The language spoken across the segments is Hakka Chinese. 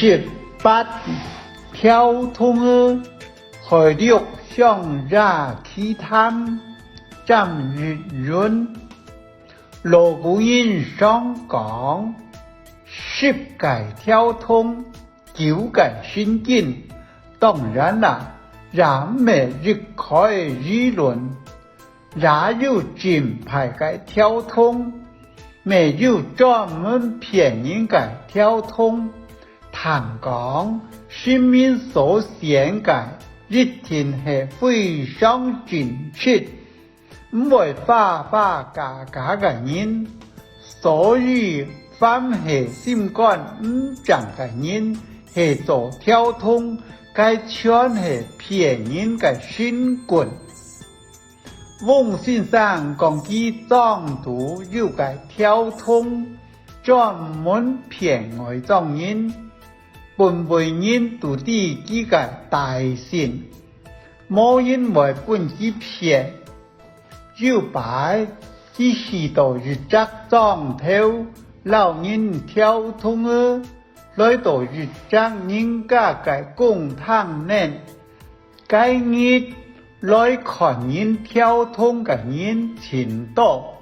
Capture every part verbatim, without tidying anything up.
十八，跳筒仔，海陸鄉野奇談，詹益雲。老古人常講，十個跳筒，九個聖經。當然啦，也毋係一概而論。 也有正牌个跳筒，乜有專門騙人个跳筒。聽講，神明所選个一定係非常正直，毋會花花假假个人。所以，凡係心肝毋正个人，係做跳筒，該全係騙人个神棍。 翁先生講佢莊肚有個跳筒，專門騙外莊人，分外人都知佢个底細，無人會分佢騙。有擺，佢去到一隻莊頭，摎人跳筒仔，來到一隻人家个公廳內， 該日來看人跳筒个人盡多，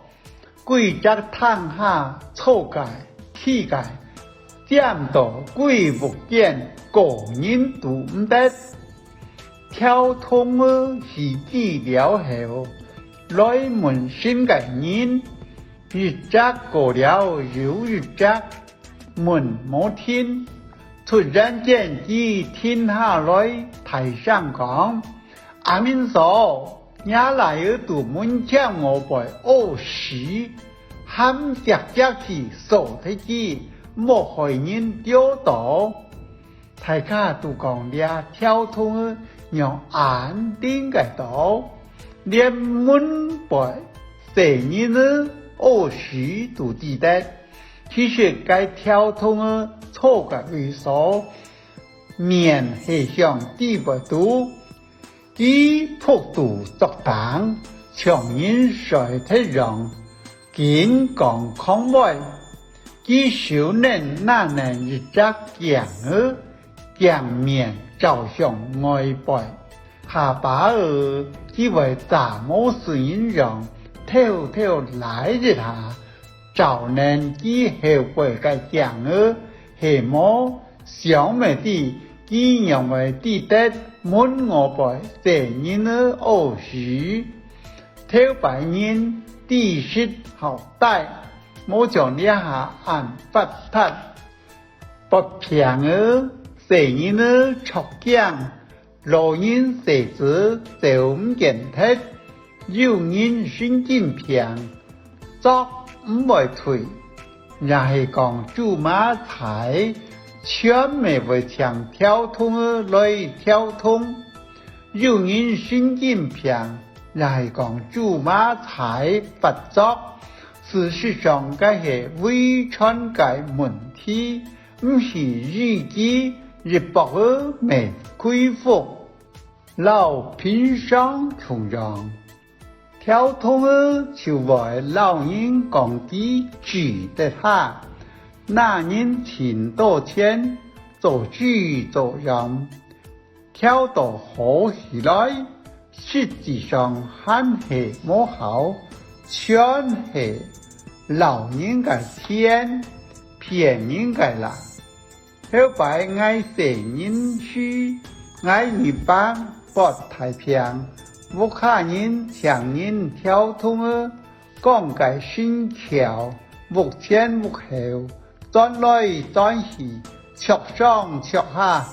歸隻廳下坐个、企个，尖到歸屋間，個人都毋得。跳筒仔起機了後，來問神个人，一隻過了又一隻， 問無停。突然間佢停下來，大聲講：「阿明嫂，若倈仔在門前外背屙屎，喊遽遽去鎖忒佢，莫害人丟到。」大家都講這跳筒仔仰恁靈个到，連門背細人仔屙屎都知得。 其實該跳筒仔坐个位所，面係向地背肚，佢仆肚作等，像人睡忒樣，緊講空話。佢手裡拿等一隻鏡仔， 鏡面照向外背，下把仔佢會詐無事人樣，偷偷拉一下，照等佢後背个鏡仔，係無，想毋知佢仰會知得門外背細人仔屙屎。頭擺人知識較低，無像這下恁發達。 發病仔，細人仔著驚，老人細子走毋見忒，有人神經病，著毋會退，也係講苧麻柴，全乜會請跳筒仔來跳筒。有人神經病，也係講苧麻柴發作。事實上，該係遺傳个問題。 毋係醫佢一駁仔乜恢復，摎平常共樣。跳筒仔就會摎人講佢治得好，拿人盡多錢，做豬做羊， 跳到好起來，實際上還係無效，全係摎人个錢，騙人个啦。頭擺𠊎細人時，𠊎二伯發大病，屋下人請人跳筒仔，講个神蹺，屋前屋後， 轉來轉去，蹺上蹺下，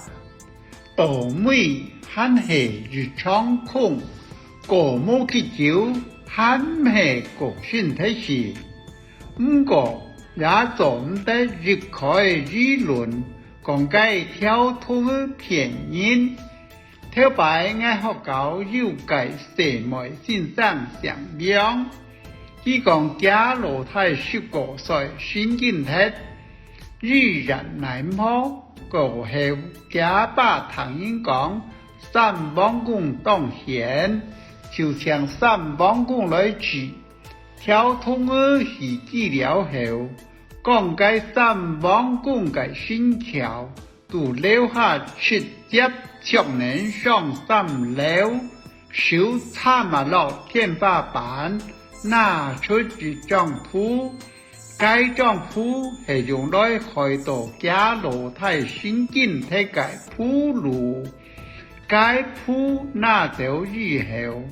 到尾還係一場空，過無幾久，還毋係過身忒去。毋過，也做毋得一概而論，講該跳筒仔騙人。 頭擺𠊎學校有個細妹先生姓梁，佢講厥老弟十過歲神經忒，醫院奈毋何，過後厥爸聽人講三王公當閒，就請三王公來治。跳筒仔起機了後，講該三王公个神蹺，在樓下直接著等上三樓，手插啊落天花板，拿出一張符。該張符係用來害到厥老弟神經忒个符籙。該符拿走以後，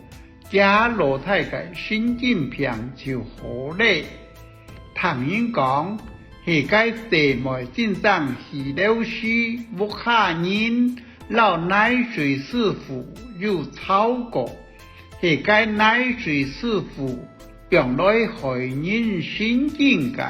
厥老弟个神經病就好咧。聽人講，係該細妹先生死了時，屋下人摎泥水師傅有吵過，係該泥水師傅用來害人神經个。